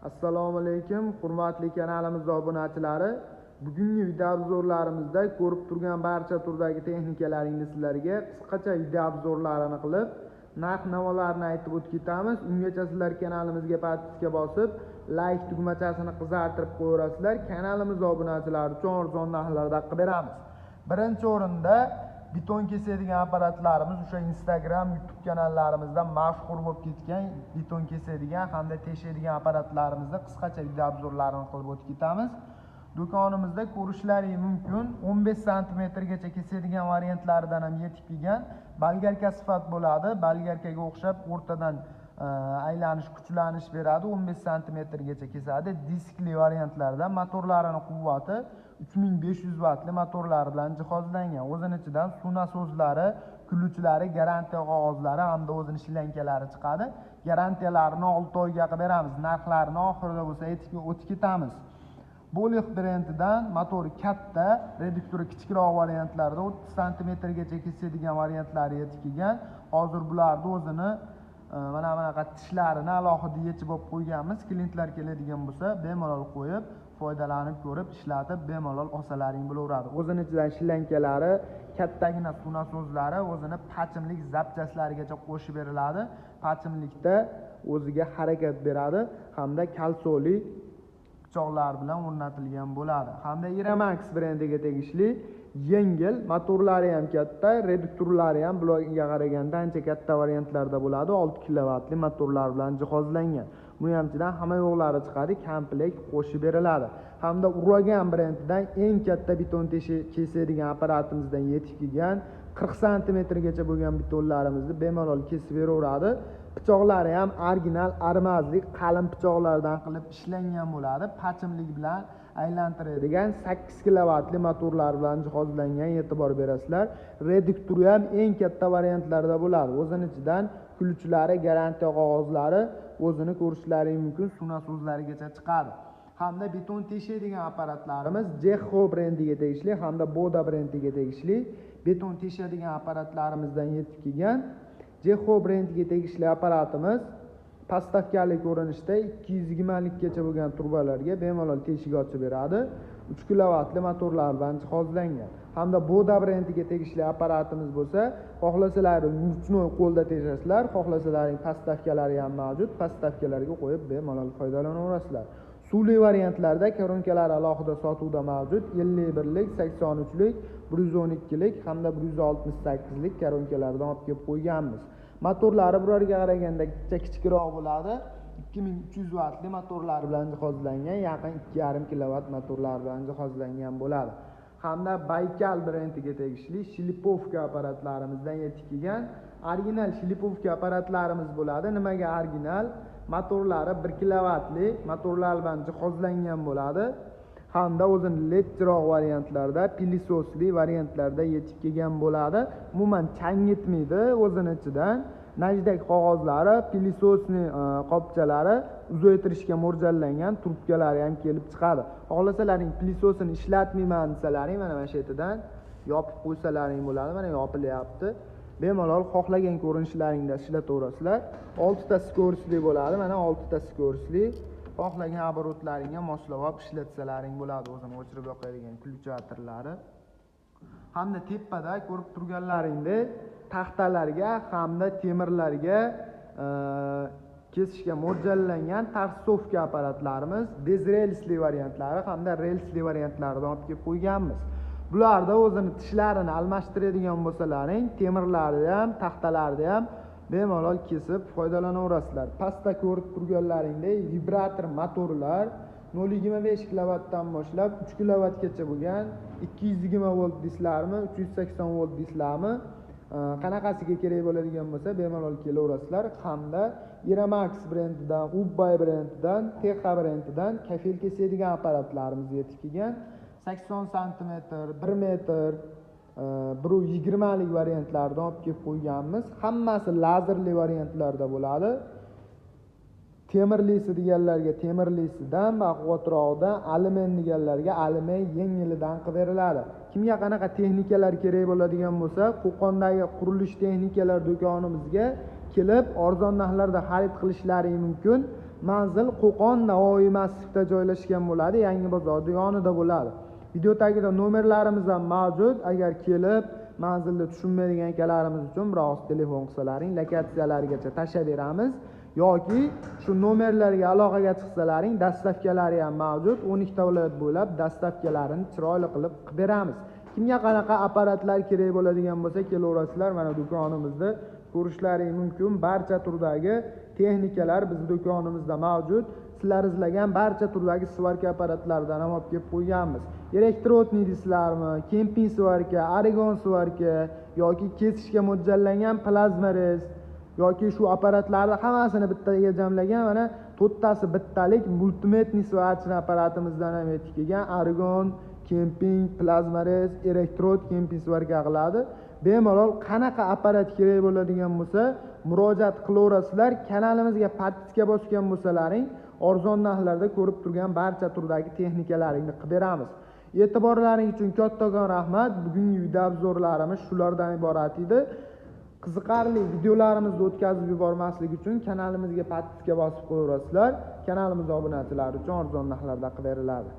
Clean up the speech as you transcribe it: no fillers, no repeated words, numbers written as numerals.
Assalomu alaykum, hurmatli kanalimiz obunachilari. Bugungi video obzorlarimizda ko'rib turgan barcha turdagi texnikalaringni sizlarga qisqacha video obzorlarini qilib, narx-navolarni aytib o'tib ketamiz. Ungacha sizlar kanalimizga podpiska bosib, like tugmachasini qizartirib qo'yaverasizlar. Kanalimiz obunachilari uchun arzon narxlarda qilib beramiz. Birinchi o'rinda beton kesadigan apparatlarimiz, o'sha Instagram, YouTube kanallarimizda mashhur bo'lib ketgan beton kesadigan hamda teshadigan apparatlarimizni qisqacha video obzorlarini qilib o'tib ketamiz. Do'konimizda ko'rishlaring mumkin. 15 santimetrgacha kesadigan variantlaridan ham yetib kelgan. Bolgarka sifat bo'ladi. Bolgarkaga o'xshab o'rtadan aylanish, kuchlanish beradi. 15 santimetrgacha kesadi. Diskli variantlardan motorlarining quvvati 3500 vattli motorlar bilan jihozlangan. O'zini ichidan suv nasozlari, kuluvchilari, garantiya qog'ozlari hamda o'zini shlankalari chiqadi. Garantiyalarini 6 oyga qilib beramiz. Narxlarini oxirida bo'lsa aytib o'tib ketamiz. Bolix brendidan motori katta, reduktori kichikroq variantlarda 30 santimetrgacha kesadigan variantlari yetib kelgan. Hozir bularni o'zini mana bunaqa tishlarini alohida yechib olib qo'yganmiz. Klientlar keladigan bo'lsa, bemalol qo'yib, foydalanib ko'rib, ishlatib bemalol olsalaring bo'laveradi. O'zini ichidan shlankalari, kattagina suv nasozlari, o'zini pachimlik zapchaslarigacha qo'shib beriladi. Pachimlikda o'ziga harakat beradi hamda kalsoli pichoqlar bilan o'rnatilgan bo'ladi. Hamda Iramax brendiga tegishli yengil, motorlari ham katta, reduktorlari ham bularga qaraganda ancha katta variantlarda bo'ladi. 6 kilovatli motorlar bilan jihozlangan. Buni ham ichidan hamma yo'qlari chiqadi, komplekt qo'shib beriladi. Hamda Uragan brendidan eng katta beton kesadigan apparatimizdan yetib kelgan 40 santimetrgacha bo'lgan betonlarimizni bemalol kesib beraveradi. Pichoqlari ham original armazlik qalin pichoqlardan qilib ishlangan bo'ladi. Pachimlik bilan aylantiradigan 8 kilovatli motorlar bilan jihozlangan, e'tibor berasizlar. Reduktori ham eng katta variantlarda bo'ladi. O'zini ichidan kuluvchilari, garantiya qog'ozlari, o'zini ko'rishlari mumkin, suv nasozlarigacha chiqadi. Hamda beton teshadigan apparatlarimiz Jeho brendiga tegishli hamda Boda brendiga tegishli beton teshadigan apparatlarimizdan yetib kelgan. Jeho brendiga tegishli apparatimiz pastavkali ko'rinishda 220likgacha bo'lgan trubalarga bemalol teshik ochib beradi. 3 kilovatli motorlar bilan jihozlangan. Hamda Boda brendiga tegishli apparatimiz bo'lsa, xohlasalaring ruchnoy qo'lda teshasizlar, xohlasalaring pastavkalari ham mavjud, pastavkalarga qo'yib bemalol foydalanaverasizlar. Suvli variantlarda koronkalar alohida sotuvda mavjud. 51lik, 83lik, 112lik hamda 168lik koronkalardan olib kelib qo'yganmiz. Motorlari bularga qaraganda kichikroq bo'ladi. 2300 vattli motorlar bilan jihozlangan, yaqin 2,5 kilovat motorlar bilan jihozlangan bo'ladi. Hamda Baykal brendiga tegishli shlipovka apparatlarimizdan yetib kelgan original shlipovka apparatlarimiz bo'ladi. Nimaga original? Motorlari 1 kilovatli motorlar bilan jihozlangan bo'ladi. Hamda o'zini led chiroq variantlarda, pilisosli variantlarda yetib kelgan bo'ladi. Umuman changitmaydi o'zini ichidan. Najdak qog'ozlari, pilisosli qopchalari uzaytirishga mo'ljallangan trubkalari ham kelib chiqadi. Xohlasalaring pilisosini ishlatmayman desalaring, mana shu yerdan yopib qo'ysalaring bo'ladi. Mana yopilyapti. Bemalol xohlagan ko'rinishlaringda ishlataverasizlar. 6 ta skorsli bo'ladi. Mana 6 ta skorsli. Xohlagan oborotlaringga moslab olib ishlatsalaring bo'ladi. O'zini o'chirib yoqadigan kulchatorlari. Hamda tepada ko'rib turganlaringdek taxtalarga hamda temirlarga kesishga mo'ljallangan tarsovka apparatlarimiz bez relsli variantlari hamda relsli variantlaridan olib kelib qo'yganmiz. Bularda o'zini tishlarini almashtiradigan bo'lsalaring, temirlarni ham, taxtalarni ham bemalol kesib foydalanaverasizlar. Pastda ko'rib turganlaringdek vibrator motorlar 0.25 kilovatdan boshlab 3 kilovatgacha bo'lgan 220 volt deysizlarmi, 380 volt deysizlarmi, qanaqasiga kerak bo'ladigan bo'lsa bemalol kelaverasizlar. Hamda Iramax brendidan, Ubbay brendidan, Texa brendidan kafel kesadigan apparatlarimiz yetib kelgan. 80 santimetr, 1 metr, 1.20lik variantlardan olib kelib qo'yganmiz. Hammasi lazerli variantlarda bo'ladi. Temirlisi deganlarga temirlisidan, baquvvatrog'idan, alumin deganlarga alumin yengilidan qilib beriladi. Kimga qanaqa texnikalar kerak bo'ladigan bo'lsa, Qo'qondagi qurilish texnikalar do'konimizga kelib arzon narxlarda xarid qilishlari mumkin. Manzil Qo'qon Navoiy massivida joylashgan bo'ladi, Yangi bozorning yonida bo'ladi. Video tagida nomerlarimiz ham mavjud. Agar kelib manzilda tushunmaydigan akalarimiz uchun biroz telefon qilsalaring, lokatsiyalargacha tashlab beramiz yoki shu nomerlarga aloqaga chiqsalaring, dastavkalari ham mavjud. 12 ta viloyat bo'ylab dastavkalarini chiroyli qilib qilib beramiz. Kimga qanaqa apparatlar kerak bo'ladigan bo'lsa, kelaverasizlar, mana do'konimizda ko'rishlaring mumkin. Barcha turdagi texnikalar bizning do'konimizda mavjud. Sizlar izlagan barcha turdagi svarka apparatlaridan ham olib kelib qo'yganmiz. Elektrodniy deysizlarmi, kemping svarka, argon svarka yoki kesishga mo'ljallangan plazma rez yoki shu apparatlarni hammasini bittaga jamlagan mana to'rttasi bittalik multimetniy svarочный apparatimizdan ham yetib kelgan. Argon, kemping, plazma rez, elektrod, kemping svarka qiladi. Bemalol qanaqa apparat kerak bo'ladigan bo'lsa, murojaat qilaverasizlar. Kanalimizga podpiska bosgan bo'lsalaring, arzon narxlarda ko'rib turgan barcha turdagi texnikalaringni qilib beramiz. E'tiborlaring uchun kattakon rahmat. Bugungi video obzorlarimiz shulardan iborat edi. Qiziqarli videolarimizni o'tkazib yubormaslik uchun kanalimizga podpiska bosib qo'yaverasizlar. Kanalimiz obunachilari uchun arzon narxlarda qilib beriladi.